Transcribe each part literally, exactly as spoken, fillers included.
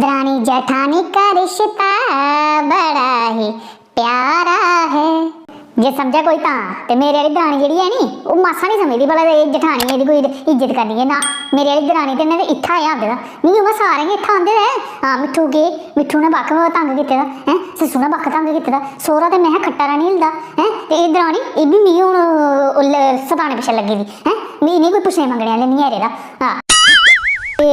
दरानी जठानी का रिश्ता बड़ा ही प्यारा है। जे समझै कोई तां, ते मेरे आह्ली दरानी जेह्ड़ी ऐ नी, ओह् मासा निं समझदी भला एह् जठानी, एह्दी कोई इज्जत करनी ऐ। ना, मेरे आह्ली दरानी ते इ'न्नै ते इत्थै आया आंदे दा। मिगी उ'आं सारें गै इत्थै आंदे दा ऐ। हां, मिट्ठू गे, मिट्ठू ने बक्ख तंग कीते दा, हैं? सस्सू ने बक्ख तंग कीते दा। सौह्रा ते में खट्टा निं हिलदा, हैं? ते एह् दरानी, एह् बी मिगी हून, उल्लै सताने पिच्छें लग्गी दी, हैं? मिगी इ'नें कोई पुच्छने मंगने आह्ले निं ऐ रेह्दा। हां। ते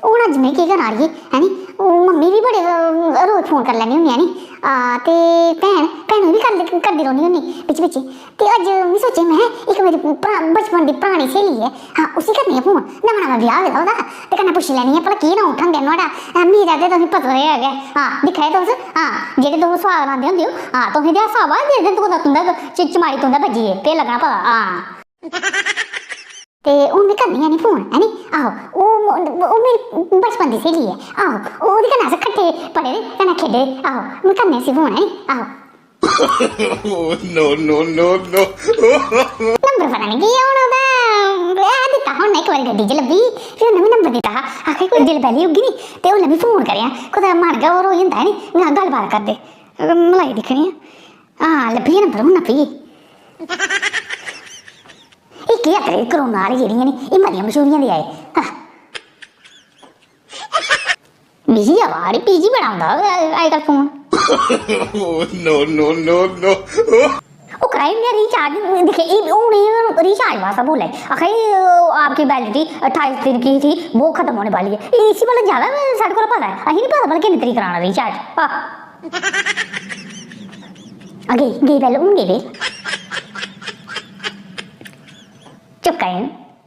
हून अज्ज में केह् करां अड़िये, है नी? ओह् मम्मी बी बड़े, अ, रोज फोन करी लैन्नी होन्नी, है नी? आ, ते भैन, भैनू बी कर, करदी रौह्न्नी होन्नी बिच्च बिच्च। ते अज्ज में सोचेआ, में इक मेरी परा-, बचपन दी परानी स्हेली ऐ, हां, उसी करनी आं फोन, नमां नमां ब्याह् होए दा ओह्दा, ते कन्नै पुच्छी लैन्नी आं भला केह् नांऽ ठंडे नुहाड़ा। हां, मीरा ते तुसें पता गै ऐ। हां, दिक्खा दे तुस, हां, जेह्ड़े तुस सोआग लांदे होंदे ओ, हां, तुसें ते हास्सा आवा, जिस दिन तुं'दा, तुं'दा च-, चमाड़ी तुं'दा बज्जी जे, फ्ही लग्गना पता, हां। ते हून में करनी आं नी फोन, है नी? आहो, ओह् म-, ओह् मेरी बचपन दी स्हेली ऐ। आहो, ओह्दे कन्नै अस कट्ठे पढ़े दे, कन्नै खेढे दे। आहो, में करनी उसी फोन, है नी? आहो। Oh, no, no, no, no। Number पता निं केह् ऐ हून ओह्दा, ऐ दित्ता हा उन्नै इक बारी गड्डी च लब्भी, फ्ही उन्नै मिगी नंबर दित्ता हा, आखा दी कुतै दिल बैह्ली होगी नी, ते उसलै मिगी फोन करेआं, कुतै मन गै होर होई जंदा, है नी? में गल्लबात करदे, मलाई दिक्खनी आं। हां, लब्भी गेआ नंबर, हून नप्पी गेई। एह् केह् आखदे, कोरोना आह्ले जेह्ड़ियां नी, एह् मतियां मशहूरियां देआ दे। आह। बिजी आवा दी, बिजी बड़ा औंदा अजकल phone. Oh, no, no, no, no। ओह् कराई ओड़ेआ recharge, दिक्खे, एह् हून एह् recharge बास्तै बोला दी। आखा दी, "आपकी validity अट्ठाईस दिन की थी, वो खत्म होने वाली है।" एह् इसी भला ज्यादा साढ़े कोला पता ऐ, असें निं पता भला किन्नी तरीक कराना recharge। आह। आ गेई, गेई bell, हून गेई bell। चुप कर।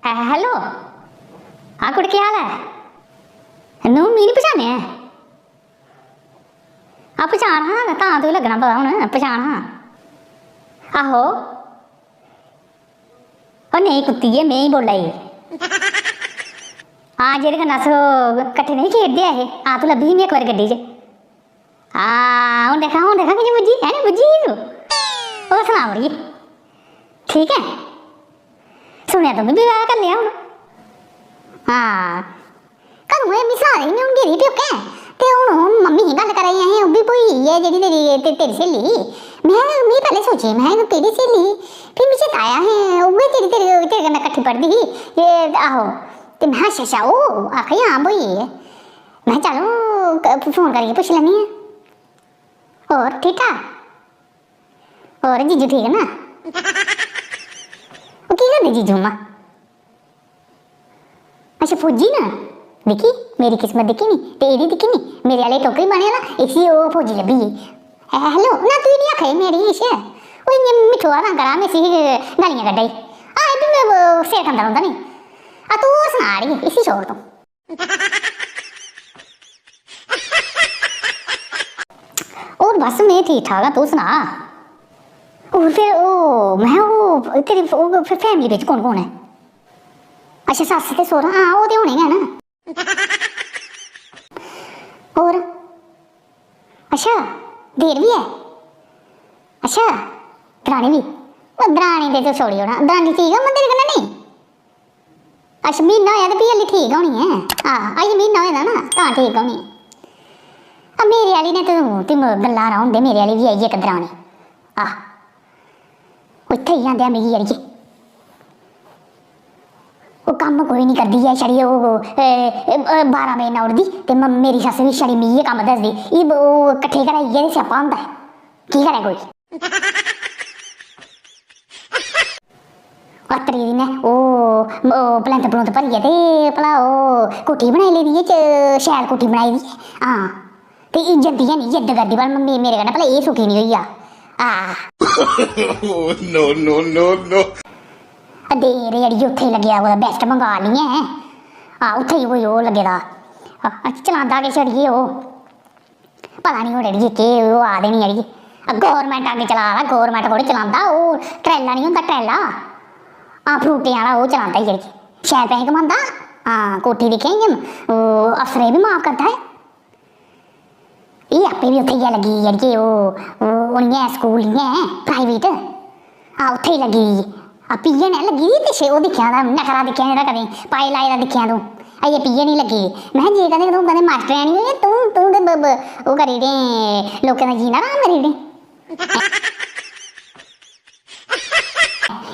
है-, hello। हां कुड़े, केह् हाल ऐ? नू, मी निं पछानेआ ऐ। आ, पछान हां, तां तुगी लग्गना पता हून, पछान हां। आहो। ओ नेईं कुत्ती ऐ, में ही बोल्ला दी। हां, जेह्दे कन्नै अस ओह् कट्ठे नेईं खेढदे ऐ हे। हां, तूं लब्भी ही मी इक बारी गड्डी च। हां, हून दिक्खां, हून दिक्खां कि'यां बुज्झी, है नी बुज्झी ही तूं? होर सना मड़िये, ठीक ऐ? सुनेआ तूं बी ब्याह् करी लेआ हून। हां, कदूं एह् मी सना दी ही, में हून गेदी ही प्योकै। ते हून ओह् मम्मी ही गल्ल करा दी, असें ओह् बी ब्होई गेई ऐ जेह्ड़ी तेरी, ते-, तेरी स्हेली ही। में, में पैह्लें सोची, में केह्ड़ी स्हेली ही? फ्ही मी चेता आया, असें उ'ऐ जेह्ड़ी तेरे, तेरे कन्नै कट्ठी पढ़दी ही। एह्, आहो। ते में, अच्छा, अच्छा, ओह् आखा दी, हां, ब्होई गेई ऐ। में, चलो, क-, फोन करियै पुच्छी लैन्नी आं। होर ठीक ठाक? होर जीजू ठीक ना? ओह् केह् करदे जीजू उ'आं? अच्छा, फौजी ना? दिक्खी, मेरी किस्मत दिक्खी नी, ते एह्दी दिक्खी नी, मेरे आह्ले टोकरी पाने आह्ला, इसी ओह् फौजी लब्भी गेई। ए, hello, ना तुगी निं आखा दी मेरी किश। ओह् इ'यां मिट्ठू आह्ला करा, में इसी गालियां कड्ढा दी। आ, एह् बी में, ओह्, सिर खंदा रौंह्दा नी। आ, तूं होर सना अड़िये, इसी छोड़ तूं। होर बस में ठीक ठाक आं, तूं सना। होर फिर ओह्, में ओह्, तेरी ओह् फिर family बिच कौन कौन ऐ? अच्छा, सस्स ते सौह्रा, हां, ओह् ते होने गै न। होर? अच्छा, देर बी ऐ? अच्छा, दरानी बी? ओह् दरानी ते तूं छोड़ी ओड़, दरानी ठीक ऐ, मंदर कन्नै नेईं? अच्छा, म्हीना होएआ ते फ्ही हल्ली ठीक होनी ऐ। हां, अजें म्हीना होए दा ना, तां ठीक होनी ऐ। आ, मेरे आह्ली ने ते, ते गल्लां रौह्न दे, मेरे आह्ली बी आई इक दरानी। आह, ओह् इत्थै ही आंदे आ मिगी, अड़िये। ओह् कम्म कोई निं करदी ऐ, छड़ी ओह्, ए, ए, ए, बारां बजे नाई ओड़दी ते म-, मेरी सस्स बी छड़ी मिगी गै कम्म दसदी। एह् ब-, ओह् कट्ठे घरै इ'यै ते स्यापा होंदा ऐ। केह् करै कोई? अत्तरी दी ने ओह्, ओह् पलैंथ पलुंथ भरियै ते भला ओह् कोठी बनाई लेदी ऐ, च-, शैल कोठी बनाई दी ऐ। हां, ते एह् जंदी गै निं, जिद्द करदी भला मम्मी मेरे कन्नै भला एह् सुखी निं होई जा। हां। Oh, no, no, no, no। अ, दे रे अड़िये, उत्थै लग्गे दा कुतै West Bengal निं ऐ। हां, उत्थै कोई ओह् लग्गे दा। हां, चलांदा किश अड़िये ओह्। पता निं हून अड़िये केह् ओह् आखदे निं अड़िये। आ, government अग्गें चला दा, government थोह्ड़ी चलांदा, ओह् trailer निं होंदा, trailer। हां, फ्रूटें आह्ला ओह् चलांदा ई अड़िये। शैल पैसे कमांदा। हां, कोठी दिक्खेआ इ'यां, ओह् अफसरें गी बी माफ करदा ऐ। एह् आपें बी उत्थै गै लग्गी दी अड़िये, ओह्, ओह्, ओह् निं ऐ, school निं ऐ, private। हां, उत्थै गै लग्गी दी। आ, पियै ने लग्गी दी ते छे, ओह् दिक्खेआ तां नखरा दिक्खेआ जेह्ड़ा कदें पाए लाए दा दिक्खेआ तूं। अजें पीए निं लग्गी दी। महां, जे कदें तूं कदें मास्टरैनी होई, तूं, तूं ते ब-, ब-, ओह् करी ओड़े, लोकें दा जीना हराम करी ओड़े।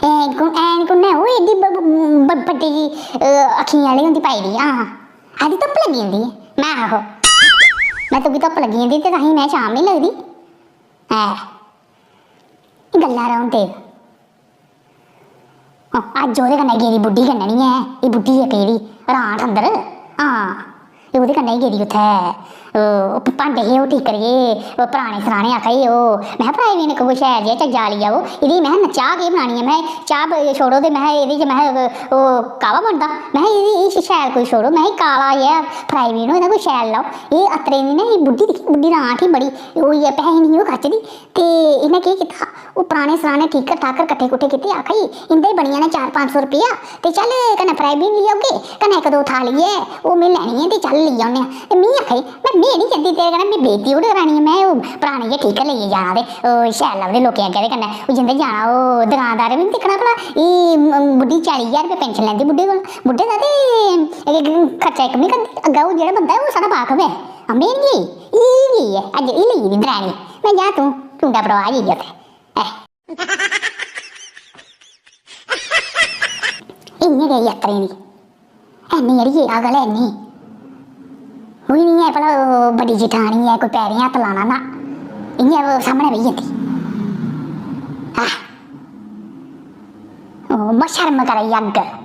ऐन कु-, ऐन कु'न्नै ओह् एड्डी ब-, ब-, ब-, बड्डी जी, अ, अक्खियें आह्ली होंदी पाई दी, हां। आखदी, "धुप्प लग्गी जंदी ऐ।" में आहो। में, "तुगी धुप्प लग्गी जंदी ते ताहीं में शाम निं लगदी।" ऐ। गल्लां रौह्न ते। अज्ज ओह्दे कन्नै गेदी बुड्ढी कन्नै निं ऐ, एह् बुड्ढी इक जेह्ड़ी रांठ अंदर, हां, एह् ओह्दे कन्नै गै गेदी उत्थै। ओह् भांडे हे, ओह् ठीक करियै, ओह् पराने सराने आखा दे ओह्। में प्राइवेट इक कोई शैल जेहा चज्जा लेई आओ, एह्दी में नच्चा केह् बनानी ऐ? में चाह् ब-, छोड़ो ते में एह्दे च में ओह् काह्वा बनदा। में एह्दी, एह् शैल कोई छोड़ो, में काला जेहा प्राइवेट होए दा कोई शैल लाओ। एह् अत्तरे दी ना, एह् बुड्ढी दिक्खी, बुड्ढी रांठ ही बड़ी, ओह् इ'यै पैहे निं ओह् खर्चदी। ते इ'नें केह् कीता, ओह् पराने सराने ठीकर ठाकर कट्ठे कुट्ठे कीते, आखा दी, "इं'दे बनी जाने चार पंज सौ रपेआ, ते चल कन्नै fry bean लेई औगे, कन्नै इक दो थाली ऐ, ओह् में लैनी ऐ, ते चल लेई औने आं।" ते में आखा दी, "में, में निं जंदी तेरे कन्नै, में बेइज्जती थोड़ी करानी ऐ, में ओह् पराने गै ठीकर लेइयै जाना, ते ओह् शैल लभदे लोकें अग्गें, ते कन्नै ओह् जिं'दे जाना, ओह् दकानदार बी निं दिक्खना भला, एह् म-, बुड्ढी चाली ज्हार रपेआ pension लैंदी बुड्ढे कोल, बुड्ढे दा ते खर्चा इक बी निं करदी, अग्गें ओह् जेह्ड़ा बंदा ऐ, ओह् साढ़ा बाकफ ऐ, में निं गेई, एह् गेई ऐ, अज्ज एह् लेई गेदी दरानी।" में, "जा तूं, चुंडा परोआ जाइयै उत्थै।" ऐ। इ'यां गै यात्रें दी। ऐनी अड़िये, अगल ऐनी। ओह् निं ऐ भला ओह् बड्डी जठानी ऐ, कोई पैरें हत्थ लाना ना। इ'यां ओह् सामनै बेही जंदी। आह। ओह्, बस शर्म करै दी अग्ग।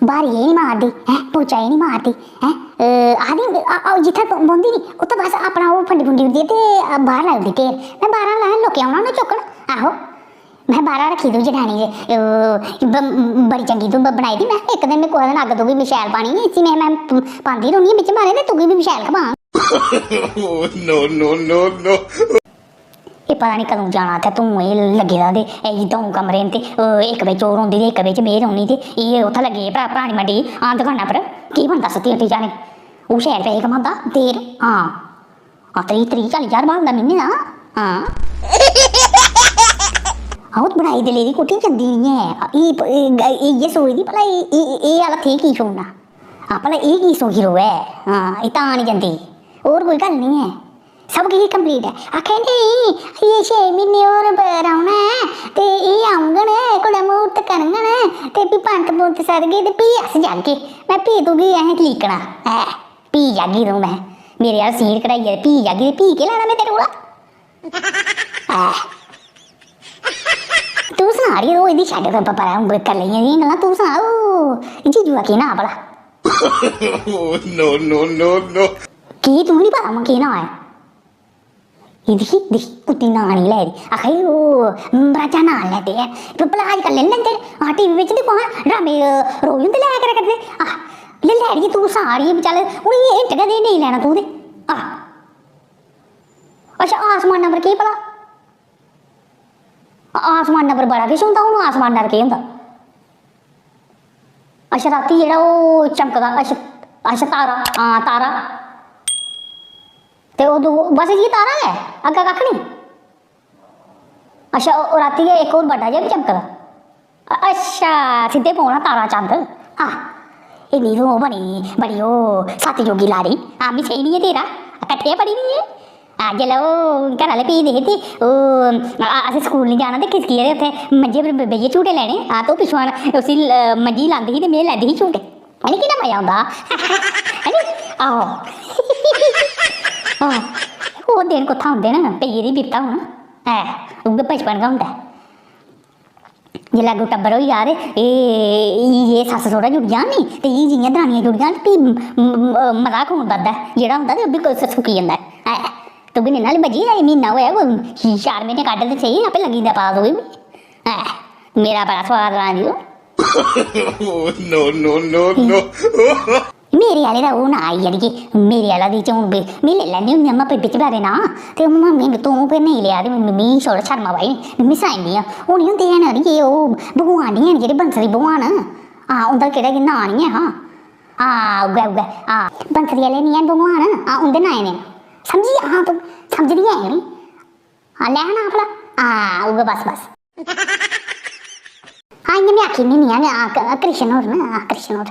ब्हारी एह् निं मारदी, हैं? पोचा एह् निं मारदी, हैं? अ, आखदी, अ, अ, जित्थै ब-, बौंह्दी नी, उत्थै बस अपना ओह् फंडी फुंडी ओड़दी ते, अ, बाह्र लाई ओड़दी ढेर। में बाह्रा लाया, लोकें औना, उ'नें चुक्कना। आहो। में बाह्रा रक्खी दी जठानी जे, अ, ब-, बड़ी चंगी तूं ब-, बनाई दी। में इक दिन में कुसै दिन अग्ग तुगी बी शैल पानी, इसी में, में प-, पांदी रौह्नी आं बिच्च मारे ते तुगी बी शैल खपाङ। Oh, no, no, no, no। एह् पता निं कदूं जाना इत्थै, धूं एह् लग्गे दा ते एह् द'ऊं कमरे न ते, अ, इक बिच ओह् रौंह्दी ते इक बिच में रौह्नी ते एह् उत्थै लग्गे दे भ्रा-, भ्रानी मंडी, हां, दकाना पर। केह् बनदा सत्ती हट्टी जाने? ओह् शैल पैसे कमांदा, देर, हां। हां, त्रीह्, त्रीह्, चाली ज्हार बनदा म्हीने दा, हां। अ'ऊं ते बनाई दिलै दी कोठी जंदी निं ऐ। एह् प-, एह् ग-, इ'यै सोचदी भला एह्, एह्, एह् हालत एह् की छोड़ना? हां, भला एह् की सुखी र'वै? हां, एह् तां निं जंदी। होर कोई गल्ल निं ऐ। सब किश complete ऐ। आखै, "नेईं, अजें छे म्हीने होर ब-, रौह्ना ऐ, ते एह् औङन, कुतै म्हूर्त करङन, ते फ्ही पंत पुंत सदगे, ते फ्ही अस जागे। में फ्ही तुगी असें तलीकना ऐ, फ्ही जागी तूं।" में, "मेरे आह्ला सीट कढाइयै ते फ्ही जागी, ते फ्ही केह् लैना में तेरे कोला?" ऐ। तूं सना अड़िये, ओह् एह्दी छड्ड, प-, प-, परै, हून करी लेइयां एह्दियां गल्लां। तूं सना, ओह् जीजू दा केह् नांऽ भला? Oh, no, no, no, no। की तूं निं पता हून केह् नांऽ ऐ? एह् दिक्खी, दिक्खी, कुत्ती नांऽ निं लै दी। आखा दी, "ओह्, मराजा नांऽ लैंदे ऐ।" भ-, भला अजकल लेई लैंदे न। हां, टीवी बिच दिक्खो हां, ड्रामे, अ, रोज होंदे लै करा करदे। आह, लेई लै अड़िये, तूं सना अड़िये, चल, हून एह् हिंट गै दे नेईं लैना तूं ते। आह। अच्छा, आसमाना पर केह् भला? आसमाना पर बड़ा किश होंदा, हून आसमाना पर केह् होंदा? अच्छा, रातीं जेह्ड़ा ओह् चमकदा, अच्छा, अच्छा, तारा, हां, तारा। ते ओह् दू-, बस इ'यै तारा गै, अग्गें कक्ख निं। अच्छा, ओह् रातीं गै इक होर बड्डा जेहा बी चमकदा। अ-, अच्छा, सिद्धे पौना तारा चंद। आह, इन्नी तूं ओह् बनी, बड़ी ओह् सतजोगी लाड़ी। हां, मी सेही निं ऐ तेरा, कट्ठे गै पढ़ी दी ऐ। हां, जेल्लै ओह् घरै आह्ले भेजदे हे ते ओह्, अ-, असें स्कूल निं जाना ते खिसकी गेदे उत्थै मंजे पर ब-, बेहियै झूटे लैने। हां, ते ओह् पिच्छुआं उसी ल-, मंजी लांदी ही ते में लैंदी ही झूटे। है नी, किन्ना मजा औंदा हा। है नी? आहो। आहो। ओह् दिन कुत्थै औंदे न, पेई गेदी बिपता हून। ऐ, उ'ऐ बचपन गै होंदा ऐ। जेल्लै अग्गों टब्बर होई जा ते एह्, एह्, एह् सस्स सौह्रा जुड़ी जान नी, ते एह् जि'यां दरानियां जुड़ी जान, ते फ्ही म-, म-, म-, मता खून बधदा ऐ। जेह्ड़ा होंदा ते ओह् बी स-, सुक्की जंदा ऐ। ऐ, तुगी निं ना बज्जी दा, एह् म्हीना होआ कोई, चार म्हीने कड्ढ ते सेही, आपे लग्गी जंदा पता तुगी बी। ऐ, मेरा बड़ा सोआद लांदी तूं। Oh, no, no, no, no। मेरे आह्ले दा ओह् नांऽ आई अड़िये, मेरे आह्ला दी च हून बी में लेई लैन्नी होन्नी आं, में बिच बारे नांऽ, ते हून में, तूं फिर नेईं लेआ, ते मी, मी छोड़ शर्मा भाई, में सनाई ओड़नी आं। हून एह् होंदे हैन अड़िये, ओह् भगवान निं हैन जेह्ड़े बंसरी भगवान, हां, उं'दा केह्ड़ा केह् नांऽ निं ऐ, हां, हां, उ'ऐ, उ'ऐ, हां, बंसरी आह्ले निं हैन भगवान, हां, उं'दे नांऽ ने, समझी, हां, तूं समझदी ऐ नी? हां, लै नांऽ भला, हां, उ'ऐ, बस, बस। हां, इ'यां में आखी ओड़नी आं, हां, क-, कृष्ण होर न, हां, कृष्ण होर।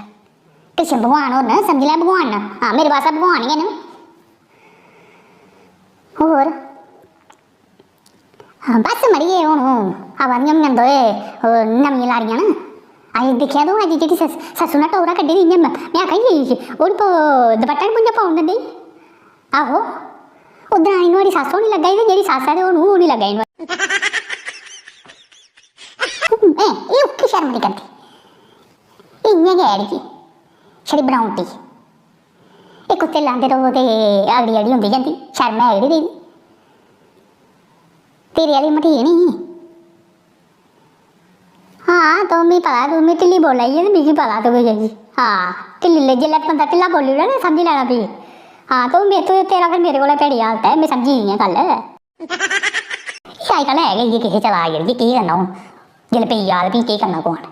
कृष्ण भगवान होर न, समझी लै भगवान न। हां, मेरे बास्तै भगवान गै न। होर? हां, बस मड़िये, हून आवा दियां होनियां दोए, ओह्, नमियां लाड़ियां न। अज्ज दिक्खेआ तूं, अज्ज जेह्ड़ी सस-, सस्सू ने टौरा कड्ढी दी, इ'यां में, में आक्खा, "ये, ये, ओह् प-, दपट्टा निं पुंजा पौन दिंदी।" आहो, ओह् दरानी नुहाड़ी सस्स होनी लग्गा दी ते जेह्ड़ी सस्स ऐ ते ओह् नूंह् होनी लग्गा दी नुहाड़ी। एह्, एह् उक्की शर्म निं करदी। एह् इ'यां गै अड़िये, छड़ी बनावटी। एह् कुत्ते लांदे र'वो ते अगड़ी अड़ी होंदी जंदी, शर्म ऐ अगड़ी दी। तेरे आह्ली मठीक निं ही। हां, तूं, मी पता, तूं मी ढिल्ली बोला दी ऐ ते मिगी पता तूं केह् जेही। हां, ढिल्ली ले-, जेल्लै बंदा ढिल्ला बोली ओड़ै ना, समझी लैना फ्ही। हां, तूं मे-, तूं, तेरा फिर मेरे कोला भैड़ी हालत ऐ, में समझी गेई आं गल्ल। एह् अजकल्ल है गै इ'यै किश चला दी, अड़िये, केह् करना हून? जेल्लै पेई जा ते फ्ही केह् करना कुसै ने?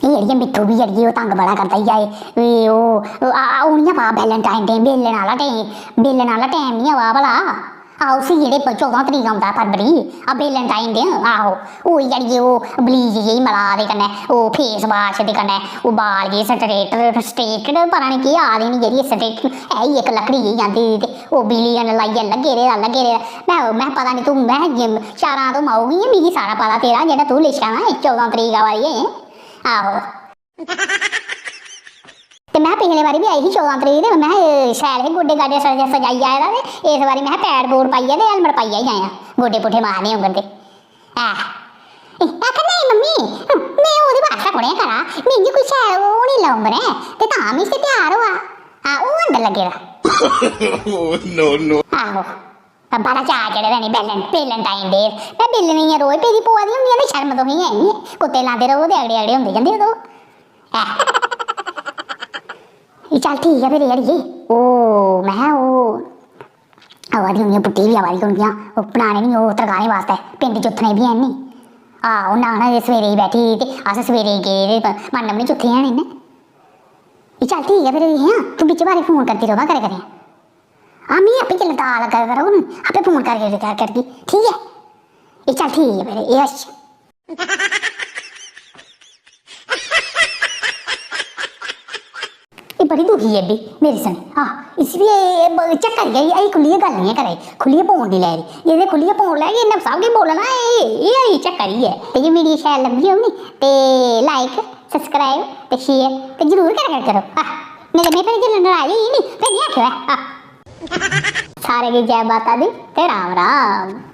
एह् अड़िये मित्थू बी अड़िये ओह् तंग बड़ा करदा ई, आए, एह् ओह्, आ, आ, हून इ'यां पा Valentine Day, बेलन आह्ला टैम, बेलन आह्ला टैम निं आवा भला। आ, उसी जेह्ड़े प-, चौदां तरीक औंदा फरवरी, आ, Valentine Day, आहो, ओह् अड़िये ओह् bleach जेही मला दे कन्नै, ओह् face wash दे कन्नै, ओह् बाल जे straight, straight पता निं केह् आखदे न, जेह्ड़ी straight है ही इक लकड़ी जेही जंदी दी ते ओह् बिजली कन्नै लाइयै लग्गे रेह् दा, लग्गे रेह् दा। में, में पता निं तूं, में जे-, चारां तूं माऊ गी ऐं, मिगी सारा पता तेरा, जेह्ड़ा तूं लिशका ना, चौदां तरीक आवा दी ऐ। आहो। ते में पिछले बारी बी आई ही चौदां तरीक ते में शैल हे गोड्डे गाड्डे सज-, सजाइयै आए दा ते इस बारी में पैड पूड पाइयै ते helmet पाइयै गै आयां, गोड्डे पुट्ठे मारने होङन ते। ऐ। ए, आखा, "नेईं मम्मी, में ओह्दे बास्तै कु'नें करा, मिगी कोई शैल ओह् निं लौंग ऐ, ते तां में इसी त्यार होआ।" हां, ओह् अंदर लग्गे दा। Oh, no, no। आहो, बड़ा चाऽ चढ़े दा इ'नें बेलन, Valentine Day। में बेलन इ'यां रोज पेदी पवा दी होंदी ऐ, ते शर्म तुसें है निं ऐ। कुत्ते लांदे र'वो ते अगड़े अगड़े होंदे जंदे ओ तुस। ऐ। ए, चल ठीक ऐ फिर अड़िये। ओ, में ओह् आवा दी होनियां, बुड्ढी बी आवा दी होनियां, ओह् बनाने निं, ओह् तरकालें बास्तै, पिंड जुत्थने बी हैन निं। आहो, नाना ते सवेरे गी बैठी दी ते अस सवेरे गे ते मन्न बी निं जुत्थे हैन इ'न्नै। एह् चल ठीक ऐ फिर, हां, तूं बिच्च बारी फोन करदी र'वा करै करै। हां, में आपें जेल्लै दाल लग्गा करो निं, आपें फोन करी करी करगी, ठीक ऐ? एह् चल ठीक ऐ फिर, एह् अच्छा। एह् बड़ी दुखी ऐ एह् बी मेरे सने। आह, इसी बी एह् ब-, चक्कर गै, एह् खु'ल्लियै गल्ल निं ऐ करा दी, खु'ल्लियै पौन निं लै दी। जे एह् खु'ल्लियै पौन लै गी, इन्नै सब किश बोलना, एह्, एह् आई चक्कर ही ऐ। ते जे video शैल लब्भी होग नी, ते like, subscribe ते share ते जरूर करा करो। आह, नेईं ते में फिर जिसलै नराज होई नी, फिर निं आखेओ ऐ। आह। सारें गी जै माता दी ते राम राम।